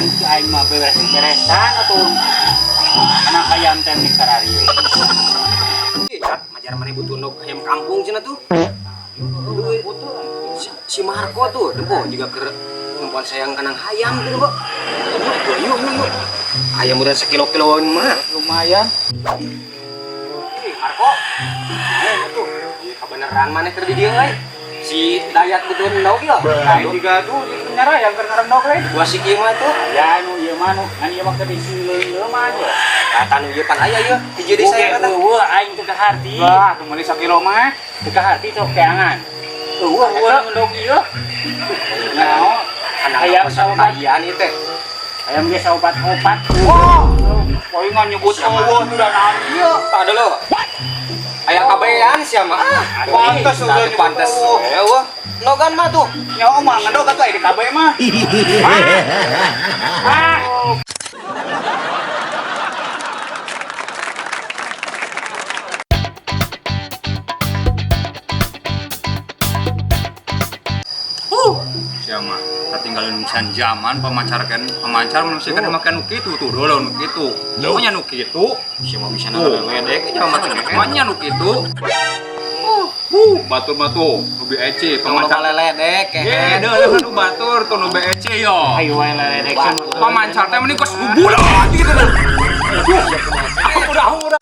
Can si aing mah beres-beresan atuh. Anak ayam teh nih kararieu. Cat, majar mana butuh endog ayam kampung cenah tuh. Si Marco tuh, nempo juga keur nempoan sayang kanang hayam tuh, Mbak. Yuk, yuk, yuk. Ayam udah sekilo-kiloan mah. Lumayan. Ih, Marco. Tuh. Ieu kabeneran maneh keur di dieu euy. Si Dayat butuh endog ya. Aing juga tuh di penjara yang keur ngarendog lain. Gua si kieu mah tuh. Ya nu ieu mah nu ngan ieu mah keur diseuleuh mah aja. Kata nu ieu pan aya ieu. Hiji deui saya kata. Eueuh aing teu kaharti. Wah, tuh meuli sakilo mah teu kaharti sok keangan. Eueuh eueuh endog ieu. Naon? Ayam sama bagian ieu teh. Ayam ge saopat-opat. Wah, poe ngan nyebut eueuh tuh dan naon ieu. Tak ada lo. Ayam kabean sia mah. Ah, pantes udah pantes. Eueuh. Nogan mah tuh. Nyawa mah ngendog atuh aya di KB mah. Ah. Siapa? Ketinggalan urusan zaman pemancarkan pemancar manusia kan makan nu kitu tuh dolo nu kitu. Pokoknya nu kitu. Sia mah bisa naledek aja mah teh. Pokoknya nu kitu. Batur mah tuh nu BEC Pemancar pemancar. leledek Eh, deuh nu batur tuh nu BEC yo. Ayo wae leledek. Pemancar teh mending kos bubulan gitu tuh. Udah.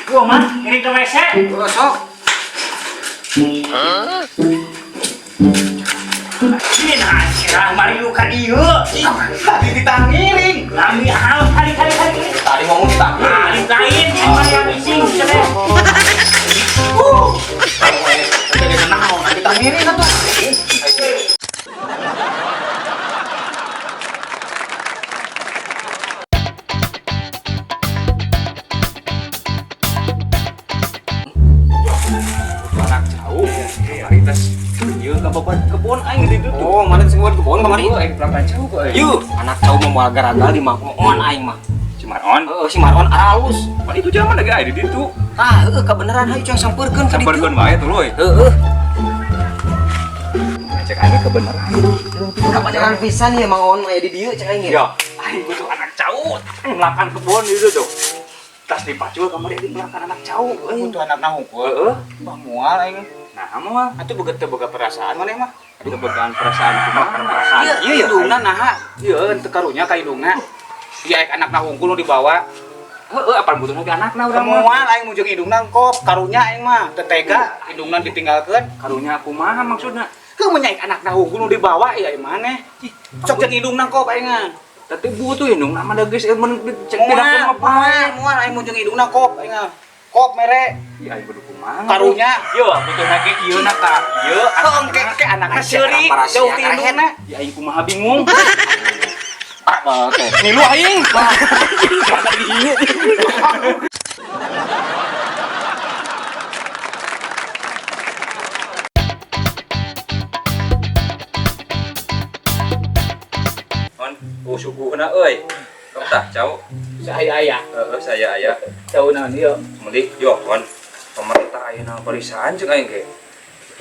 Gua mah ngiring ke WC. Sok. Ini nah, mari lu ka dieu. Tadi ditangiring. Lami halus kali kali kali. Tadi ngomong ditangin. Lain lain, mari yang ising cenah. Ditangiring atuh. Anak jauh. Kamari tes. Ieu ka babat kebon aing di ditu. Oh, mana sing buat kebon kamari? Aing pelanggan jauh kok aing. Yuh, anak cau mah moal garagal di mah on aing mah. Si Mar'on. Heeh, si Mar'on aralus. Pan itu zaman lagi aing di ditu. Tah, heueuh kabeneran hayu cang sampeurkeun ka ditu. Sampeurkeun wae tuluy. Heeh. Cek aing kebenaran. Kabeneran pisan ya Mang On aya di dieu cek aing. Ya, aing butuh anak cau. Aing melakan kebon itu tuh. Tas dipacul kamari aing melakan anak cau. Butuh anak na hungkul. Heeh. Wah moal aing. Nah, moal. Atuh boga teu boga perasaan maneh mah. Aduh, bogaan perasaan kumaha perasaan. Iya, indungna naha. Ieu teu karunya ka indungna. Ieu aing anakna hungkul nu dibawa. Heeh, apa butuh lagi anakna urang mah. Moal aing mujung indungna kop karunya aing mah teu tega indungna ditinggalkeun. Karunya kumaha maksudna? Heuh mun nyaik anakna hungkul nu dibawa ieu aing maneh. Sok jeung indungna kop aing mah. Tapi butuh indungna mah da geus mun cek pirakeun mah pae. Moal aing mujung indungna kop aing mah. Kop mere Ih, aing kudu kumaha. karunya. Yo, butuh lagi ieu na ka. Ieu Kok engke ke anakna seuri jauh ti indungna. Ya aing kumaha bingung. Oke. Nilu aing. On, oh suguhna euy. Kamu tah cau. Saya aya. Heeh, saya aya. Cau naon ieu? Meuli yo on. Pemerintah ayeuna barisan jeung aing ge.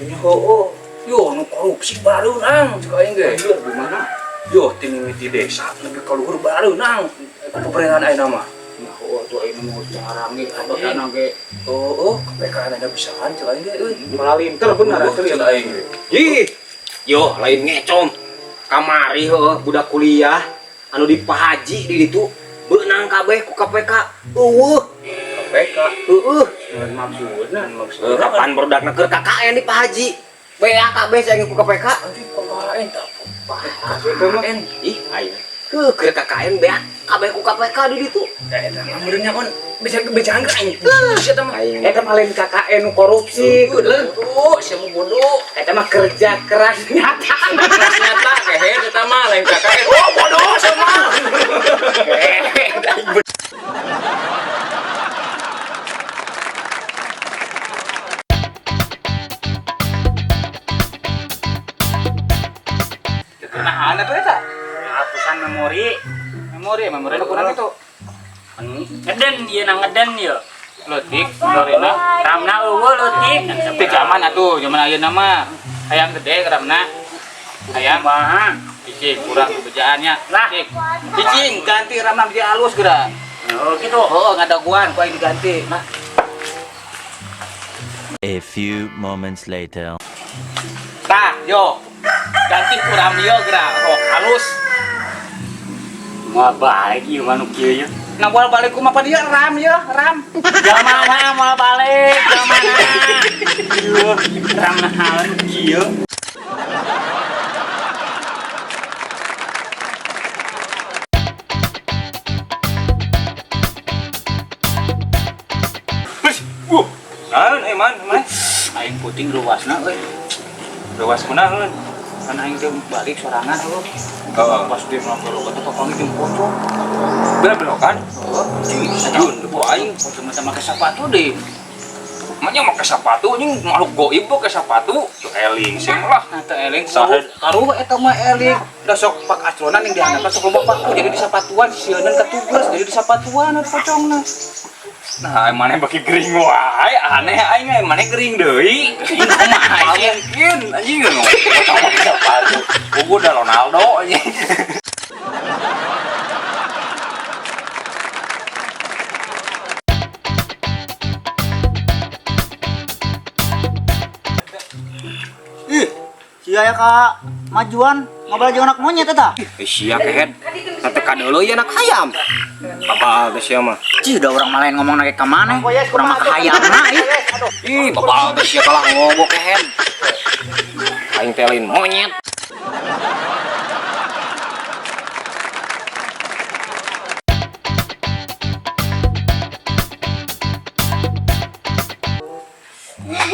Nya heueuh. Yo nu korupsi bareunang jeung aing ge. Ieu gimana? Yo ti mimiti desa nepi ka luhur bareunang ku pemerintahan ayeuna mah. Ya heueuh tuh aing mau carangi kabagana ge. Heeh, KPK ayeuna bisaan jeung aing ge euy. Malah linter bener asli. Jeung aing ge. Ih. Yo, lain ngecom. Kamari heueuh budak kuliah anu di Pak Haji di ditu beunang kabeh ku KPK. Eueuh, KPK heueuh. Maksudna Heuh, kapan barudakna keur KKN di Pak Haji? BA kabeh saya ku KPK. Anjing KKN tah. KKN. Ih, aing. Heuh, keur KKN BA kabeh ku KPK di ditu. Eta mah meureunnya on bisa bejaan ke aing. Sia mah. Aing. Eta mah lain KKN nu korupsi. Bodoh, sia mah bodoh. Eta mah kerja keras nyata. Keras nyata kehe eta mah lain KKN. Oh, bodoh. Memori. Memori, memori nu kunaon itu? Ngeden ieu na ngeden ieu. Leutik, memorina. Ramna eueuh leutik. Tapi zaman atuh, zaman ayeuna mah hayang gede ramna. Hayang Kumaha? Cicing kurang kebejaannya. Lah. Cicing. Cicing ganti ramna jadi alus geura. Oh gitu. Oh, ngadaguan ku aing diganti. Nah, A few moments later. tah, yo. Ganti ku ram ieu geura, oh, halus. Moal balik ieu mah nu kieu ieu. Nah, moal balik kumaha dia ram ya, ram. Jamana moal balik, jamana. Ieu ramna naon kieu. Wih, wuh. Naon eh man, man. Aing puting luasna euy. Luas kunaon? Kan aing teh balik sorangan heuh. Heeh. Pas dia melok teh papanggih jeung pocong. Bener-bener kan? Heeh. Sieun ku aing. Pocong mah make sepatu deh. Maknya make sepatu anjing makhluk goib pakai sepatu. Tuh eling sih lah. Nah, teh eling Sahed. karuh eta mah eling. Da sok pak acronan yang dihandapna sok loba paku jadi di sapatuan sieunan katugas jadi di sapatuan atuh pocongna. Nah, mana bagi gering wae, aneh aing eh, mana gering deui. Kumaha sih? Mungkin anjing nu. Pocong pakai sepatu. Gua udah Ronaldo anjing. Ih, sia ya ka majuan ngobrol jeung anak monyet eta. Eh sia kehed. Tete kadeuleu ieu anak hayam. Babal teh sia mah. Cih, udah orang malain ngomong nage ka maneh. Urang mah kahayamna ih. Ih, babal teh sia kalah ngogok kehed. Aing teh lain monyet.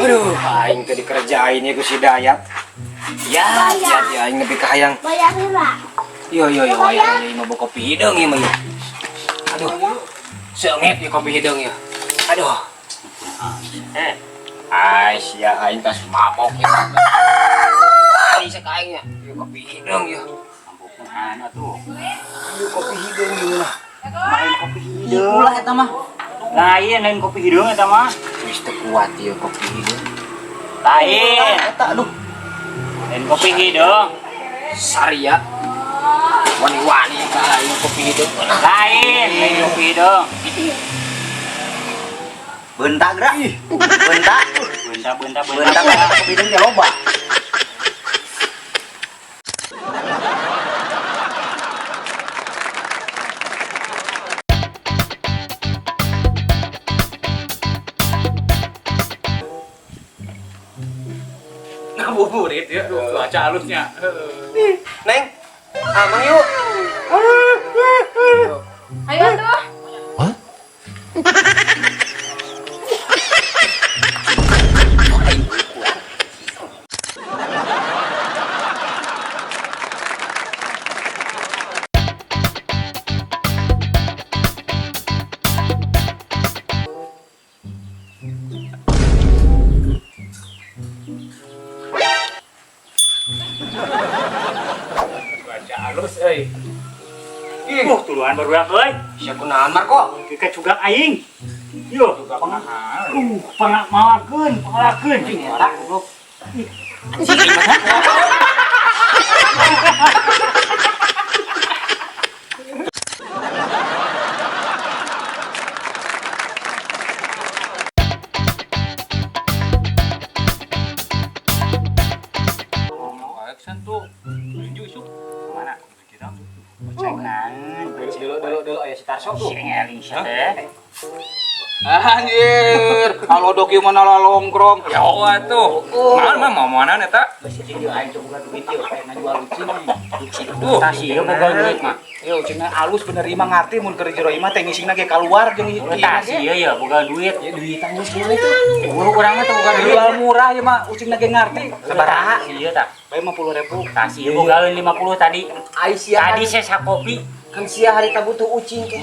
Aduh, aing teh dikerjain ya ku si Dayat. Ya, ya, ya, aing nepi ka hayang. Bayar heula. Yo yo yo, hayang ieu mah kopi hideung ieu mah ieu. Aduh. Seungit ieu kopi hideung ieu. Aduh. Eh, ai sia aing tas mabok ieu. Ani sek aing nya. Ieu kopi hideung ieu. Kumaha atuh? Aduh, kopi hideung ieu lah. Main kopi Ih, ulah eta mah. Lain lain kopi hideung eta mah. Geus teu kuat ieu kopi hideung. Lain. Eta aduh. Lain kopi hideung. Saria. Wani-wani ka aing kopi hideung. Lain lain kopi hideung. Bentak gerak. Bentak. Bentak bentak Bentak bentak. eta kopi hideung ge loba. Ngabuburit ya, duh, cuaca halusnya. Heeh. Neng, amang yuk. Ayo atuh. Cuaca halus euy. Ih, Tuluan barudak euy. Sia kunaon Marco? Ke cugak aing. Yo, kunaon? Pangak mawakeun, pangalakeun cing eta goblok. Action tuh. Tunjuk isuk. Mana? Pikiran. Cengan. Dulu dulu dulu aya si Tarso tuh. Sing eling sia teh. Anjir, kalau doki mana lalongkrong. Ya atuh. Mana mah mau mana eta? Geus cicing ieu aing teh boga duit ieu kayak ngajual ucing. Ucing. Tas ieu boga duit mah. Ieu ucingna alus bener imah ngarti mun keur jero imah teh ngisingna ge kaluar jeung ieu. Tas ieu ya boga duit. Ya duitan geus kumaha itu. Guru urang mah teu boga duit. Jual murah ieu mah ucingna ge ngarti. Sabaraha ieu tah? Bae 50.000. Tas ieu bogaeun 50 tadi. Ai sia Tadi saya sakopi. kan sia harita butuh ucing ke.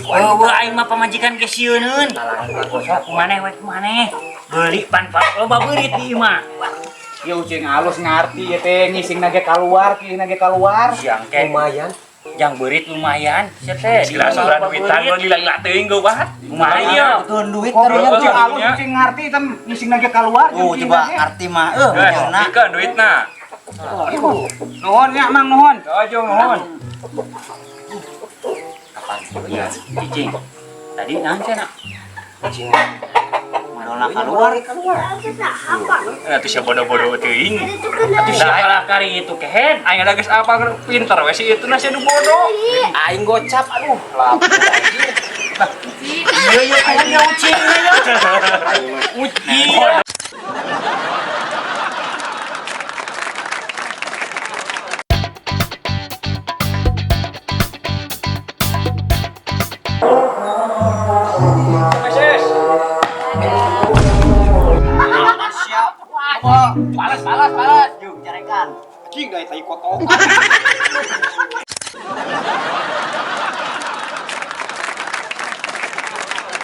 Oh, aing mah pamajikan ge sieuneun. Sok kumaneh we kumaneh. Beli pan loba beurit di imah. Ieu ucing alus ngarti ieu teh ngisingna ge kaluar, kieu ge kaluar. Siang ke. Lumayan. Jang beurit lumayan, sia teh. Gila sobra duitan gua lila-lila teuing geuh banget. Lumayan. Butuhan duit Kok karunya. cing alus cing ngarti tem ngising lagi keluar. Oh, coba ngarti mah. Eh, Geus, bojona. bikeun duitna. Nuhun ya Mang nuhun. Ayo nuhun. Kapan? Iya, cicing. Tadi naon cenah? Cing. Modalna keluar. Atuh sia bodoh-bodoh teuing. Atuh sia kalah kari itu kehed. Aing ada geus apa pinter we si itu na sia nu bodoh. Aing gocap aduh. Lapar anjir. Iya, iya, kayaknya ucing ya. Iya. Sis. Siap. Balas, balas, balas. Jung, carekan. Anjing da tai kotok.